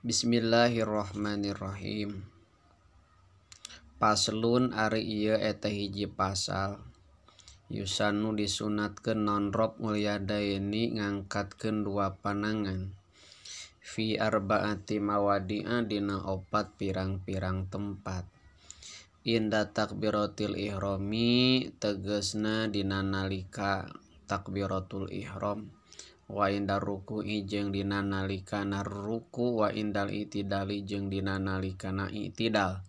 Bismillahirrahmanirrahim. Paslun ari ieu eta hiji pasal. Yusanu disunatkeun naon raf'ul yadaini ngangkatkeun dua panangan. Fi arba'ati mawadi'a dina opat pirang-pirang tempat. Inda takbiratil ihrami tegesna dina nalika takbiratul ihram. Wa indar ruku'i jeung dina nalikana ruku, wa indal itidali jeung dina nalikana itidal,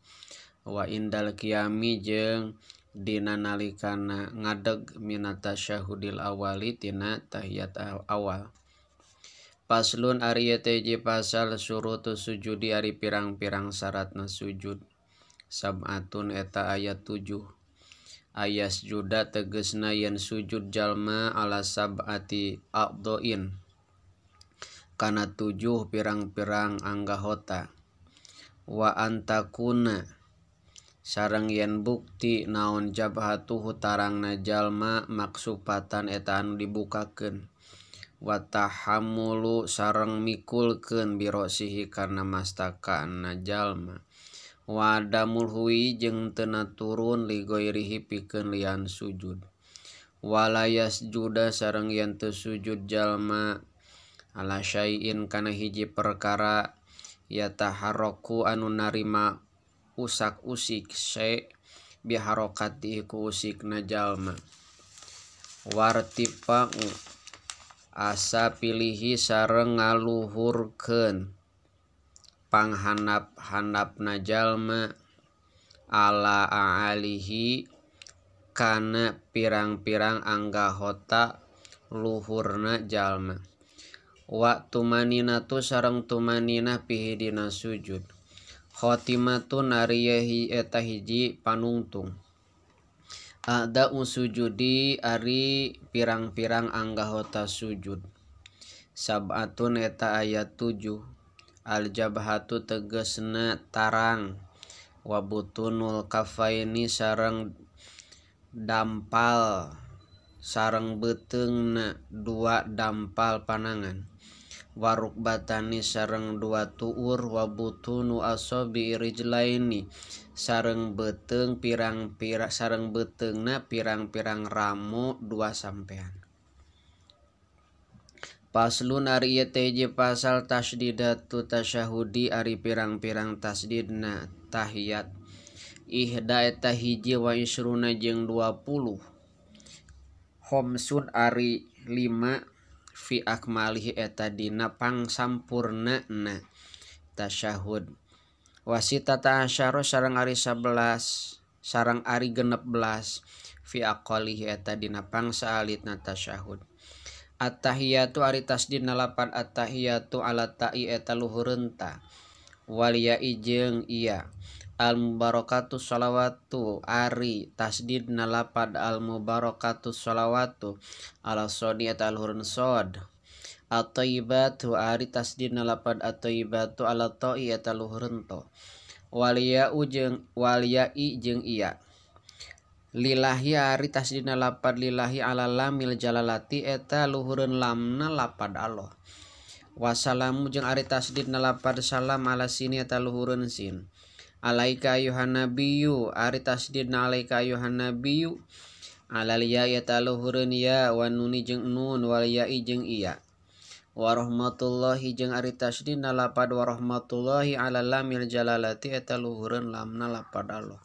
wa indal qiyami jeung dina nalikana ngadeg minat tasyahudil awali tina tahiyat awal. Paslun ari ieu teh hiji pasal syurutus sujudi ari pirang-pirang syaratna sujud. Sab'atun eta aya 7. Ayas juda tegesna yen sujud jalma ala sab'ati a'dhain kana 7 pirang-pirang anggahota. Wa antakuna sareng yen bukti naon jabhatuhu tarangna jalma maksupatan eta anu dibukakeun. Wa tahammulu sareng mikulkeun birosihi kana mastakana jalma. Wa adamul hui jeung teu turun li ghairihi pikeun lian sujud. Wala yasjuda sareng yen teu sujud jalma ala syai'in kana hiji perkara yataharraku anu narima usak-usik syai' biharokatihi ku usikna jalma. Wartifa'u asa pilihi sareng ngaluhurkeun panghandap-handapna jalma ala a'alihi kana pirang-pirang anggahota luhurna jalma. Wa tumaninatu sareng tumaninah pihi dina sujud. Khotimatun ari eta hiji panungtung. A'da'u sujudi ari pirang-pirang anggahota sujud. Sab'atun eta aya 7. Al-jabhatu tegesna tarang, wa butunul kafaini sareng dampal sareng beuteungna dua dampal panangan, warukbatani sareng dua tuur, wa butunu asabi rijlaini sareng beuteung pirang-pirang sareng beuteungna pirang-pirang ramu dua sampean. Paslun ari ieu teh hiji pasal tasdidatu tasyahudi ari pirang-pirang tasdidna tahiyat. Ihda eta hiji wa isruna jeung 20. Khomsun ari 5 fi akmalihi eta dina pangsampurnana tasyahud. Wasitata asyara sareng ari 11 sareng ari 16 fi aqalihi eta dina pangsalitna tasyahud. At-tahiyatu ari tasdidna lapan at-tahiyatu ala ta'i eta luhureun ta wal ya'i jeung iya. Al mubarakatu shalawatu ari tasdidna lapad al mubarakatu shalawatu ala sodi eta luhureun sod. At-thayyibatu ari tasdidna lapad at-thayyibatu ala ta'i eta luhureun to wal ya'u jeung wal ya'i jeung iya. Lillahi ari tasdidna lapad lillahi ala lamil jalalati eta luhureun lamna lapad Allah. Wassalamu jeung ari tasdidna lapad salam ala sini eta luhureun sin. Alaika ayuhan nabiyyu ari tasdidna alaika ayuhan nabiyyu ala ya eta luhureun ya wa nuni jeung nun wal ya'i jeung iya. Wa rahmatullahi jeung ari tasdidna lapad wa rahmatullahi ala lamil jalalati eta luhureun lamna lapad Allah.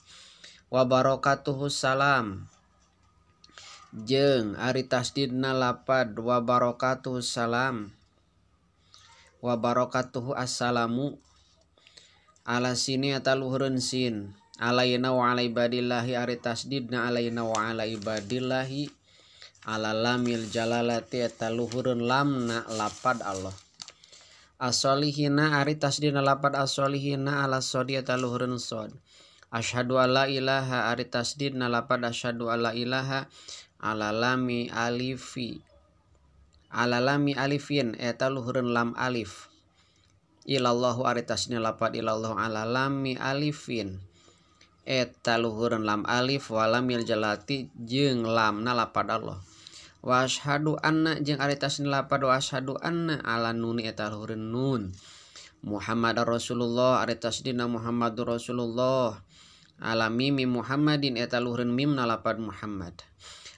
Wa barakatuhu salam jeung ari tasdidna lapad wa barakatuhu salam wa barakatuhu assalamu ala sini eta luhureun sin. Alaina wa ala ibadillahi ari tasdidna alaina wa ala ibadillahi ala lamil jalalati eta luhureun lamna lapad Allah. As-solihina ari tasdidna lapad as-solihina ala sodi eta luhureun sod. Asyhadu alla ilaha ari tasdidna lapad asyhadu alla ilaha ala lami alifi ala lami alifin eta luhureun lam alif. Ilallahu ari tasdidna lapad ilallahu ala lami alifin eta luhureun lam alif wa lamil jalati jeung lamna lapad Allah. Wa asyhadu anna jeung ari tasdidna lapad wa asyhadu anna ala nuni eta luhureun nun. Muhammad Rasulullah ari tasdidna Muhammadur Rasulullah ala mimi Muhammadin eta luhureun mim lapad Muhammad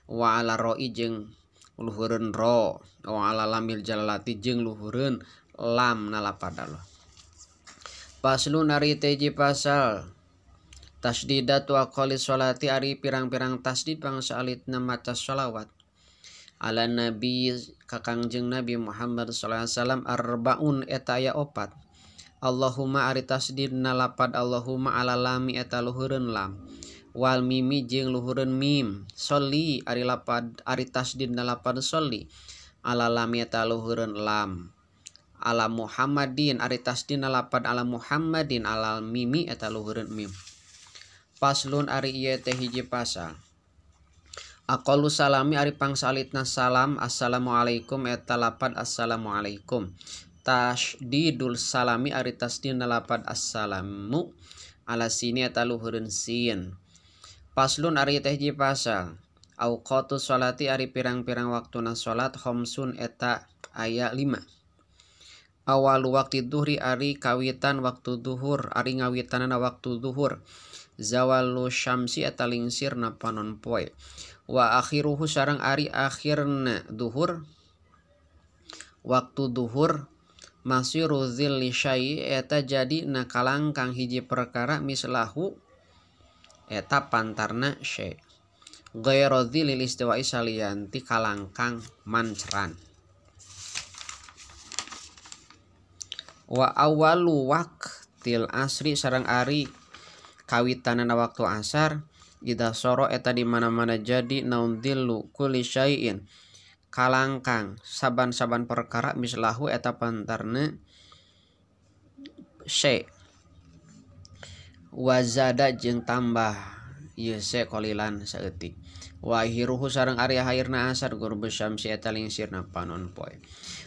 wa ala ro'i jeung luhureun ro wa ala lamil jalalati jeung luhureun lam lapad Allah. Paslun ari teji pasal tasdidatu aqali sholati ari pirang-pirang tasdid bangsa alitna maca sholawat ala nabi ka Kangjeng Nabi Muhammad sallallahu alaihi wasallam arbaun eta aya opat. Allahumma ari tasdidna lapad Allahumma ala lami eta luhureun lam wal mimi jeung luhureun mim sholli ari lapad ari tasdidna lapad sholli ala lami eta luhureun lam ala Muhammadin ari tasdidna lapad ala Muhammadin ala mimi eta luhureun mim. Paslun ari ieu teh hiji pasal. Aqallu salami ari pangsalitna salam assalamualaikum eta lapad assalamualaikum. Tasdidul salami ari tasdidna lapad assalamu ala sini eta luhureun sin. Paslun ari teh hiji pasal. Auqatu sholati ari pirang-pirang waktuna salat khamsun eta aya 5. Awalu waqti duhri ari kawitan waktu duhur ari ngawitanana waktu duhur. Zawalu syamsi eta lingsirna panon poe. Wa akhiruhu sareng ari akhirna duhur waktu duhur masiru dzilli syai eta jadi na kalangkang hiji perkara mislahu eta pantarna syai ghairu dzillil istiwa'i salianti kalangkang manceran. Wa awalu waqtil asri sareng ari kawitanana waktu asar ida soro eta di mana-mana jadi naun dillu kulli syai'in kalangkang saban-saban perkara mislahu eta pantarna syai wazada jeung tambah ieu se qalilan saeutik wa ahiruhu sareng ari akhirna asar gurbu syamsi eta lingsirna panon poe.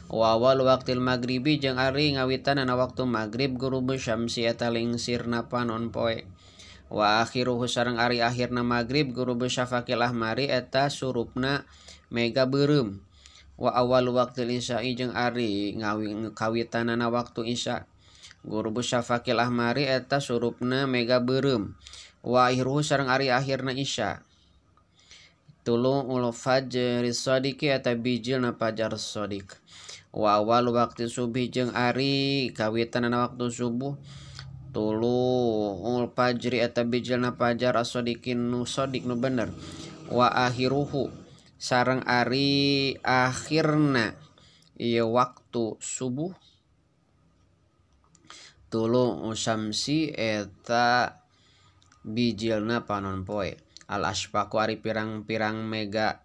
Wa awal waqtil maghribi jeung ari ngawitanana waktu magrib gurbu syamsi eta lingsirna panon poe. Wa akhiruhu sareng ari akhirna magrib gurub syafaqil ahmari eta surupna mega beureum. Wa awal waqtil isya'i jeung ari kawitanana waktu isya gurub syafaqil ahmari eta surupna mega beureum. Wa akhiruhu sareng ari akhirna isya tulu'ul fajri shadiqi eta bijilna fajar shadiq. Wa awal waqti subuh jeung ari kawitanana waktu subuh tulu'ul fajri eta bijilna fajar as-sadiqin nu sadiq nu bener. Wa akhiruhu sareng ari akhirna ieu waktu subuh tulu'u syamsi eta bijilna panon poe. Al asfaqu ari pirang-pirang mega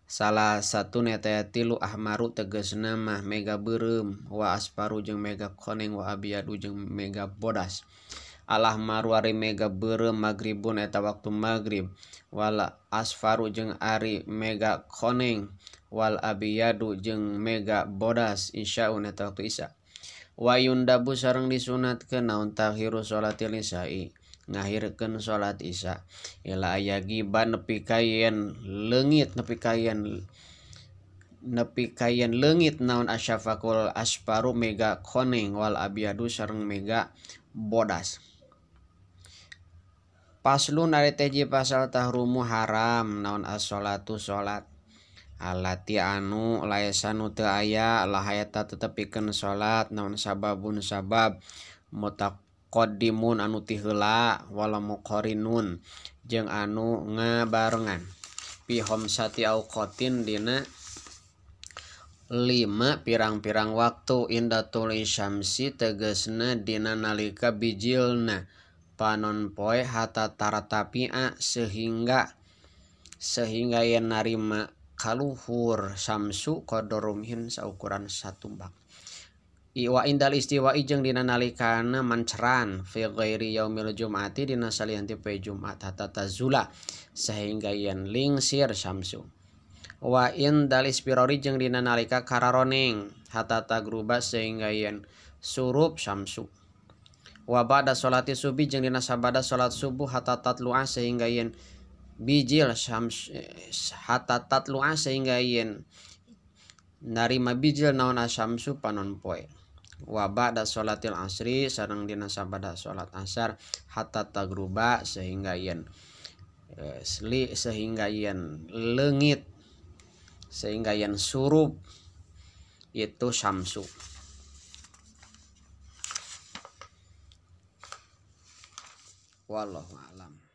salah satu neta tilu ahmaru tegasna mah mega beureum wa asfaru jeung mega koneng wa abyadu jeung mega bodas. Al ahmaru ari mega beureum magribun eta waktu magrib wal asfaru jeung ari mega koneng wal abyadu jeung mega bodas isyaun eta waktu isya. Wa yundabu sareng disunatkeun naon takhiru sholatil isya'i ngahirkeun salat isya ila ayagiba nepi ka yen leungit nepi ka yen leungit naon asyafaqul asfaru mega koneng wal abyadu sareng mega bodas. Paslun ari teh pasal tahrumu haram naon as-sholatu salat alati anu laesa nu teu aya lahayata tetepikeun salat naon sababun sabab mutaqaddimun anu ti heula wala muqarinun jeung anu ngabarengan fi khamsati auqatin dina 5 pirang-pirang waktu inda tuli syamsi tegasna dina nalika bijilna panon poe hatta taratapia sehingga yen narima kaluhur samsu qadarumhin saukuran satumbak. Wa indal istiwa'i jeung dina nalikana manceran fi ghairi yaumil jum'ati dina salianti poe Jumat hatta tazula sehingga yen lingsir samsu. Wa indal ispirori jeung dina nalika kararoning hatta tagruba sehingga yen surup samsu. Wa ba'da sholati subuh jeung dina sabada salat subuh hatta tatlu'a sehingga yen bijil syams hatta tatlu'a sehingga yen narima bijil naon asyamsu panon poe. Wa ba'da sholatil asri sareng dina sabada salat asar hatta tagruba sehingga yen sehingga yen leungit sehingga yen surup itu syamsu. Wallahu a'lam.